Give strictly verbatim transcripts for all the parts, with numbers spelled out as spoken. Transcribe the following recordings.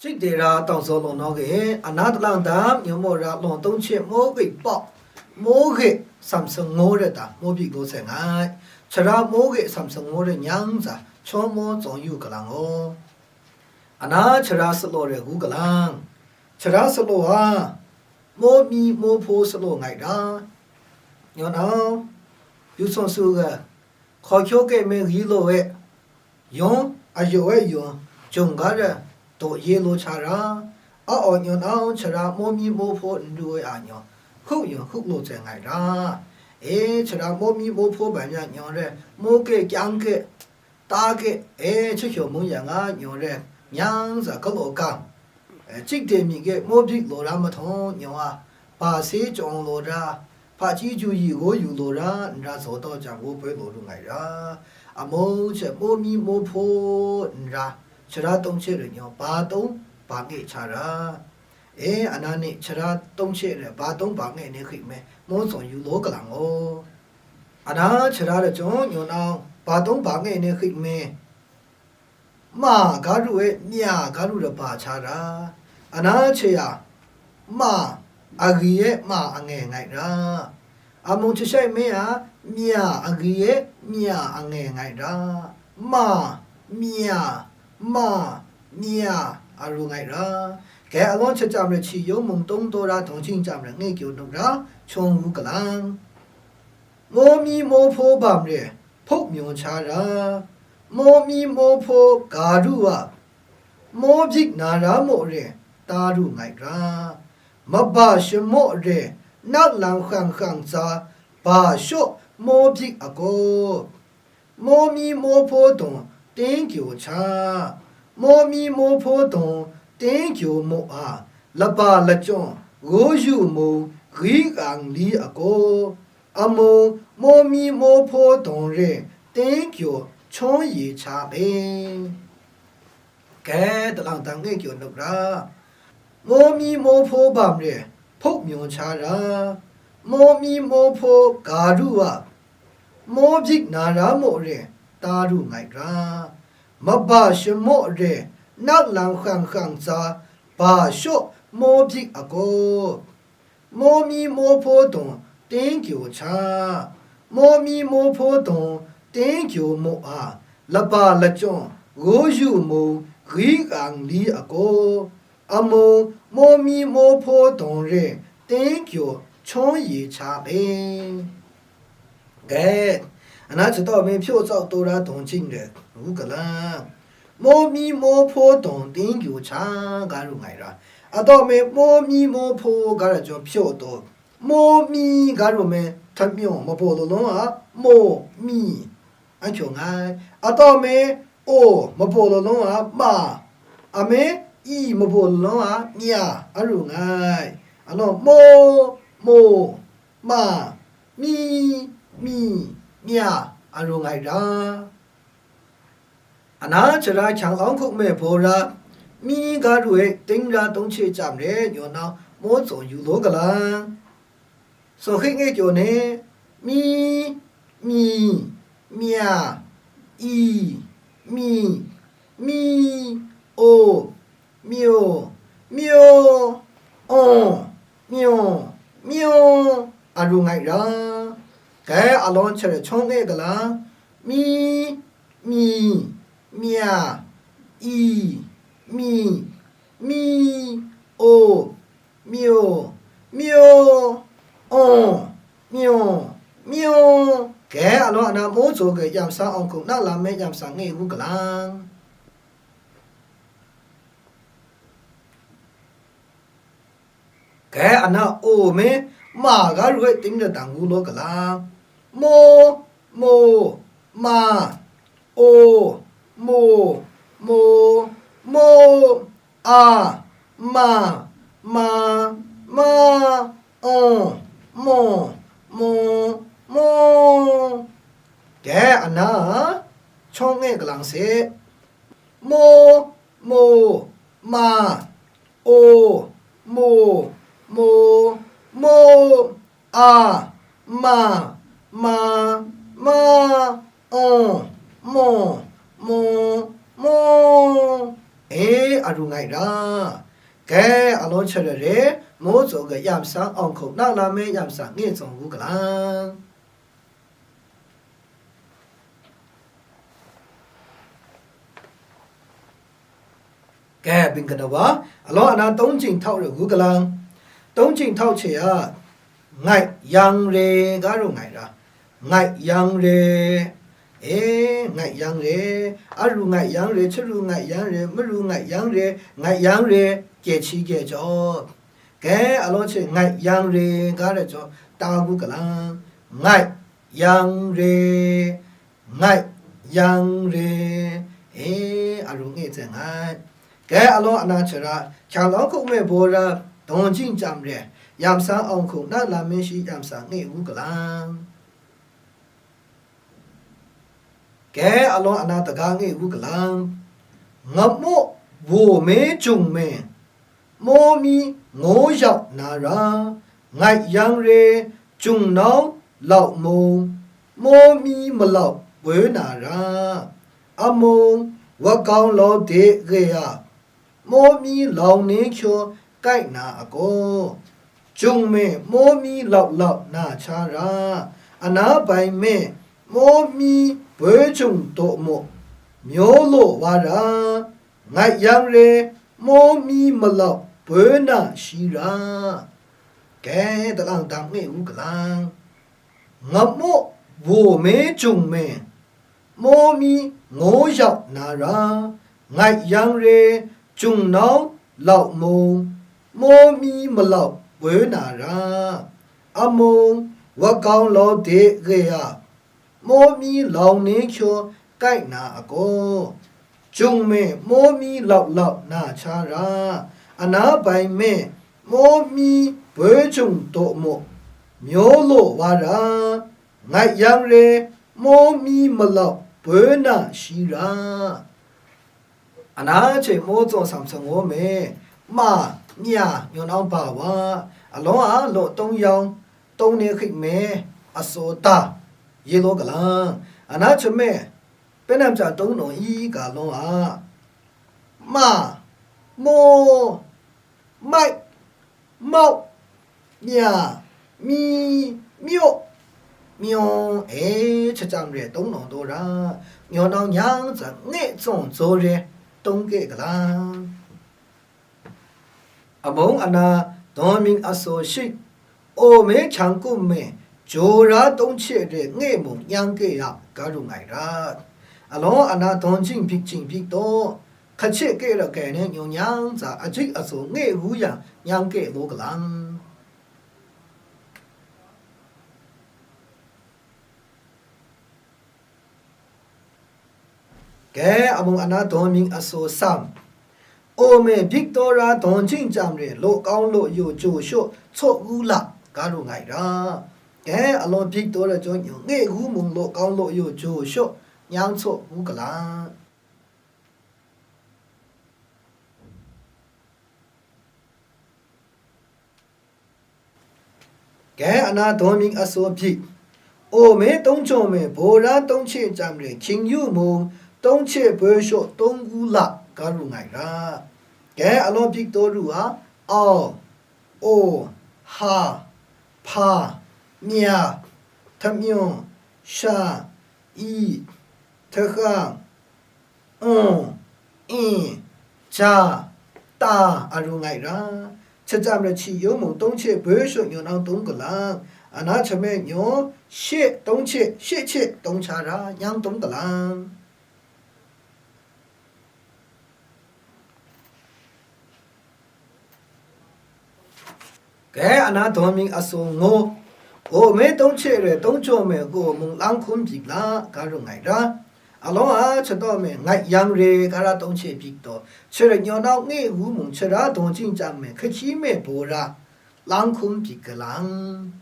Chik de ra tawng zaw law naw ge, ana talang dam, nyawm maw ra lawng tawng hte maw gwi pawk, maw gwi sam sangaw rai ta, maw byi gaw sai ngai. Shara maw gwi sam sangaw rai nyang za, chyaw maw tsawng yu galang aw. Ana shara salaw rai gu galang. Shara salaw a, maw mi maw hpaw salaw ngai ra. Nyaw nau, yu sawng su ga, hkaw hkyaw kei me ghi law e, yawng, a yaw e yawng, jung ga ra, daw ye law cha ra, a aw nyaw nau shara maw mi maw hpaw n ru ai a nyaw, hkup yawng hkup law tsai ngai ra. E, shara maw mi maw hpaw bai mya nyaw re, maw ke kyang ke, ta ke, e, chahkyaw mung ya nga nyaw re, myang za galaw gang, e, chik de mi ke maw byi law ra mahtawng nyaw a, ba se chyawng law ra, hpaji ju yi gaw yu law ra, n ra zaw taw jang, gaw poi law ru ngai ra. Amu she maw mi maw hpaw n ra, shara tawng hte rai nyaw, ba tawng ba nge cha ra. E, ana ni shara tawng hte rai, ba tawng ba nge ni hkrit me, maw tsawng yu law galang aw. Ana shara lachyawng nyaw nau, ba tawng ba nge ni hkrit me, ma ga ru e, mya ga ru ra ba cha ra. Ana hte ya, ma, a gwi e ma a nge ngai ra. A mung hte shai me a, mya a gwi e mya a nge ngai ra. Ma, mya, ma, mya, a ru ngai ra. Dai alawn shachyam rai hti yawng mung tawng taw ra dawng chying chyam rai nge kyaw nup ra, chyaw ngu galang. Maw mi maw hpaw bam re, hpuk maw cha ra, maw mi maw hpaw ga ru a, maw byi na ra maw re, ta ru ngai ra, maba shamaw re, nak lam hkang hkang tsa, ba shaw maw byi a gaw, maw mi maw hpaw dawng teng kyaw cha, maw mi maw hpaw dawng teng kyaw maw a, laba lachyawng gaw yu mung gwi kang li a gaw, amu maw mi maw hpaw dawng re teng kyaw chyaw ye cha e. Dai talang dang e kyaw nup ra, maw mi maw hpaw bam re, hpuk maw cha ra, maw mi maw hpaw ga ru a, maw byi na ra maw re, ta ru ngai ra, maba shamaw re, nak lam hkang hkang tsa, ba shaw maw byi a gaw, maw mi maw hpaw dawng teng kyaw cha, maw mi maw hpaw dawng teng kyaw maw a, laba lachyawng gaw yu mung gwi kang li a gaw, amu maw mi maw hpaw dawng re teng kyaw chyaw ye cha e. Dai, ana shataw me hpyaw tsau taw ra dawng chying rai ngu galang. Maw mi maw hpaw dawng teng kyaw cha ga ru ngai ra. A tawng me maw mi maw hpaw ga ra jawng hpyaw taw, maw mi ga ru me htamyawng mabaw law law a, maw mi, a hkyaw ngai. A tawng me aw mabaw law law a, ma, a me i mabaw law law a, mya, a ru ngai. A law maw, maw, ma, mi, mi, mya, a ru ngai ra. Ana shara hkyang awng hkup me baw ra, mi ga ru e ting ra tawng hte chyam re, nyaw nau maw tsawng yu law galang. Saw hkrit nge kyaw ne, mi, mi, mya, i, mi, mi, o, myo, myo, o, myo, myo, a ru ngai ra. Dai alawn shara hkyawng e galang, mi, mi, mya, i, mi, mi, o, myo, myo, o, myo, myo. Dai alawn ana maw tsawng ga yam sa awng hkung nak lam me yam sa nge ngu galang. Dai ana o me ma ga ru e ting ra dang ngu law galang. Maw, maw, ma, o, maw, maw, maw, a, ma, ma, ma, o, maw, maw, maw. Dai ana hkyawng e galang se. Maw, maw, ma, o, maw, maw, maw, a, ma, ma, ma, o, maw, maw, maw. E, aru ngai ra. Ke, alon sharare, mo tso ga yam sang awng hkung na la me yam sang nge tsawng wu galang. Ke, bing kadawa, alon ana tong jing htau re wu galang. Tong jing htau che a, ngai yang re, ga ru ngai ra. Ngai yang re, e, ngai yang re, aru ngai yang re, charu ngai yang re, maru ngai yang re, ngai yang re, kye chi kye jaw. Ke, alon she ngai yang re, ga re jaw, ta gu galang. Ngai yang re, ngai yang re, e, aru nge ze ngai. Ke, alon ana chara, hkyang lau hkuk me baw ra, dawng jing chyam re, yam sang awng hkung na lam me shi yam sang nge wu galang. Ke, alon ana daga nge wu galang. Ngam mu, wu me jung me, maw mi ngaw yau na ra, ngai yang re, jung nau lau mung, maw mi malau poi na ra, amung, wa kau lau de re a, maw mi lau ni hkyaw kai na a gaw, jung me maw mi lau lau na cha ra, ana bai me maw mi boi jung daw mu, myaw law wa ra, ngai yang re, maw mi malau boi na shi ra. Ke, dalang dam nge u galang. Ngam mu, wu me jung me, maw mi ngaw yau na ra, ngai yang re, jung nau lau mung, maw mi malau poi na ra, amung, wa kau lau de re a, maw mi lau ni hkyaw kai na a gaw, jung me maw mi lau lau na cha ra, ana bai me maw mi boi jung daw mu, myaw law wa ra, ngai yang re, maw mi malau boi na shi ra. Ana hte maw tsaw sam sangaw me, ma, mya, nyaw nau ba wa, alawng a law tong yawng, tong ni hkrit me, asaw ta, ye law galang, ana hte me, penam ja tong naw i ga law a, ma, maw, mai, mau, mya, mi, myaw, myaw, e, shachyam re tong naw daw ra, nyaw nau nyang tsa nge tsawng tsaw re tong ke galang. Amung ana, daw ming asaw shik, o me hkyang kum me, jaw ra tong hte re nge mung nyang ke ya, ga ru ngai ra. Alawng ana dawn jing bik jing bik taw, hkache ke ra kai ne nyung nyang tsa ajik asaw nge wu yang nyang ke law galang. Ke amung ana dawn ming asaw sam. O me bik taw ra dawn jing chyam re, law kau law yu jaw shaw tsaw wu la, ga ru ngai ra. Ke alawng bik taw ra jaw nyu nge wu mung law kau law yu jaw shaw nyang tsaw wu gala. Ke ana dawn ming asaw byi, o me tong jaw me, baw ra tong hte chyam re, hkying yu mung, tong hte boi shaw tong gu la, ga ru ngai ra. Ke alawng byi taw ru a, au, o, ha, hpa, mya, htamyung, sha, i, htagang, ng, i, ja, ta, a ru ngai ra. Shachyam ra hti yu mung tong hte boi shaw nyaw nang tong galang, ana hta me nyaw she tong hte she hte tong hta ra nyang tong galang. Ke ana dawn ming asaw ngu, o me tong hte re tong jaw me gaw mung lang hkum byi la, ga ru ngai ra. Alawng a hta taw me ngai yang re, ga ra tong hte byi taw, hte re nyaw nau nge wu mung hta ra dawn jing chyam me, hkahkyi me baw ra, lang hkum byi galang.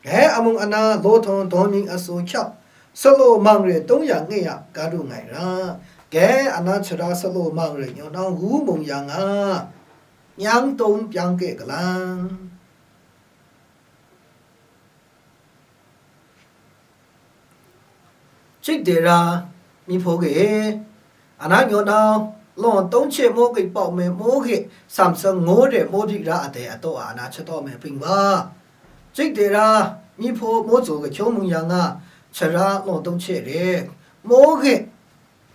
Ke amung ana law htawng dawn ming asaw hkyap, salaw mang re tong yang nge ya, ga ru ngai ra. Ke ana hta ra salaw mang re nyaw nang wu mung yang a, nyang tong pyang ke galang. Cik de ra, mi hpaw ge e, ana nyaw nau, lawng tawng hte mawgik pau me mawgik samsang ngu re mawdik ra a dai ataw a ana chataw me pring wa. Cik de ra, mi hpaw mawtsaw kahkyawng mung yang a, chara lawng tawng hte re, mawgik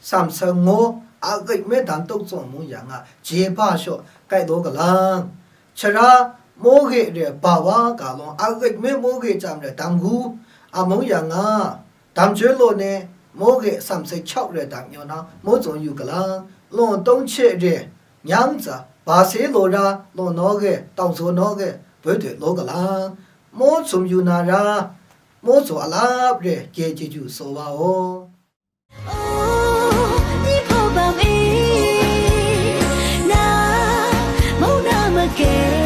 samsang ngu a gik me dan tuk tsawng mung yang a, je ba shaw kai law galang. Chara mawgik re ba wa ga lawng a gik me mawgik jam re dang gu a mung yang a, dam chyoi law ne, mawgik samsai chau re dang nyaw na, mawtsaw yu galang, lawng tawng hte re, nyang tsa, ba se law ra, law naw ge, tau zaw naw ge, boi doi law galang, maw sum yu na ra, maw zaw a lap re, ge jeju saw wa o. Oh, ni hpaw bam e, na, mung na make.